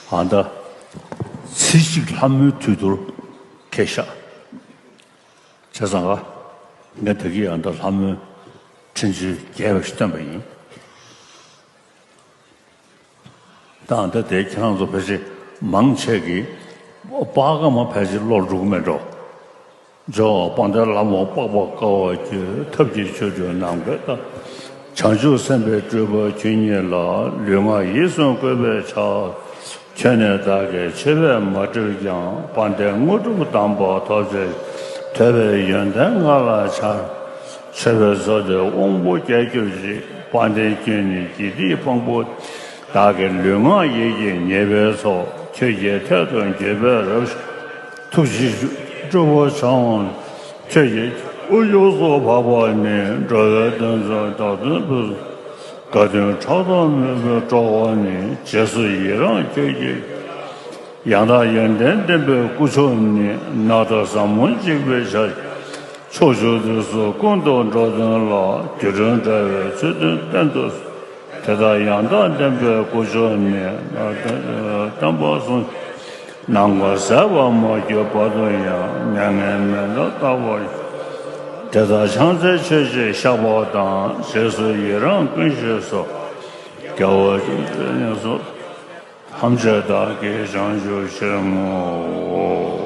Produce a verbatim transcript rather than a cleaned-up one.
ད་ལྟ་ཚེ་གཅིག་ལྷ་མོའི་དུས་གཏོར་ཁྱེད་ཤག་བྱས་ཙང་ང་ད་གིན་ཡང་ད་ལྷ་མོའི་འཕྲིན་བཅོལ་རྒྱས་པ་ཞིག་བཏོན་པ་ཡིན། ད་ལྟ་དེ་ཁྱེད་རང་ཚོ་ཕལ་ཆེར་མང་ཆེ་གིས་པར་ཀ་མ་ཕལ་ཆེར་ཀློག་འགྲོ་གི་མེད་འགྲོ། ཇོ་བོ་དཔལ་ལྡན་ལྷ་མོ་པགས་པ་དཀར་བ་ཁྱོད། ཐབས་ཀྱི་ཆོ་འཕྲུལ་ནམ་མཁའི་མཐའ། བྱང་ཆུབ་སེམས་དཔའི་སྤྲུལ་པ་ཁྱོད་ཉིད་ལ། ལུས་ངག་ཡིད་གསུམ་གུས་པས་ཕྱག། ཁྱོད་ནི་བདག་གི་ཆོས་པས་མ་བསྒྲིབས་ཀྱང་། དཔལ་ལྡན་དངོས་གྲུབ་དམ་པ་ཐོབ་ཕྱིར། ཐོས་པའི་ཡོན་ཏན་ང་ལ་འཆར། ཆོས་པའི་མཛོད་དེར་དབང་པོ་རྒྱས་གྱུར་ཅིག་དཔལ་ལྡན་ཁྱོད་ནི་དགེ་སྡིག་ཕུང་པོ། བདག་གི་ལུས་ངག་ཡིད་ཀྱི་ཉེས་པའི་ཚོགས། ཁྱོད་ཀྱི་ཐད་དུ་འགྱོད་པས་རབ་ཞི། ཐུགས་རྗེ་སྤྲུལ་པ་འཆང་བ་ཁྱོད་ཀྱི། དབུ་སྐྱོར་སུ་འཕགས་པ་ནི། འགྲོ་བའི་དོན་མཛད་བདག་དོན་ཕུལ། དགའ་སྟོན་ཕྲག་དོག་མེད་པའི་སྤྲུལ་པ་ནི། རྗེས་སུ་ཡི་རང་ཁྱོད་ཀྱི། ཡང་དག་ཡོན་ཏན་ལྡན་པའི་སྐུ་མཆོག་ནི། ནགས་དང་ཟབ་མོ་འཇིགས་པའི་ཞལ། ཕྱོགས་བཅུ་དུས་གསུམ་ཀུན་ཏུ་འགྲོ་དོན་ལ། སྒྱུ་འཕྲུལ་དྲ་བའི་ཚུལ་དུ་བསྟན་དུ། དེ་ལྟར་ཡང་དག་ལྡན་པའི་སྐུ་མཆོག་ནི། བསྟན་པ་སྲུང་། ནམ་མཁའ་ཟད་པར་མ་གྱུར་བར་དུ་ཡང་། མྱ་ངན་མི་འདའ་རྟག་པར། དེ་ལྟར་ཕྱག་འཚལ་མཆོད་ཅིང་བཤགས་པ་དང་། རྗེས་སུ་ཡི་རང་ཀུན་གཤེགས་སོ། རྒྱལ་བ་ཀུན་གྱི་གནས་སུ། ཐམས་ཅད་བདག་གིས་བྱང་ཆུབ་ཕྱིར་བསྔོའོ།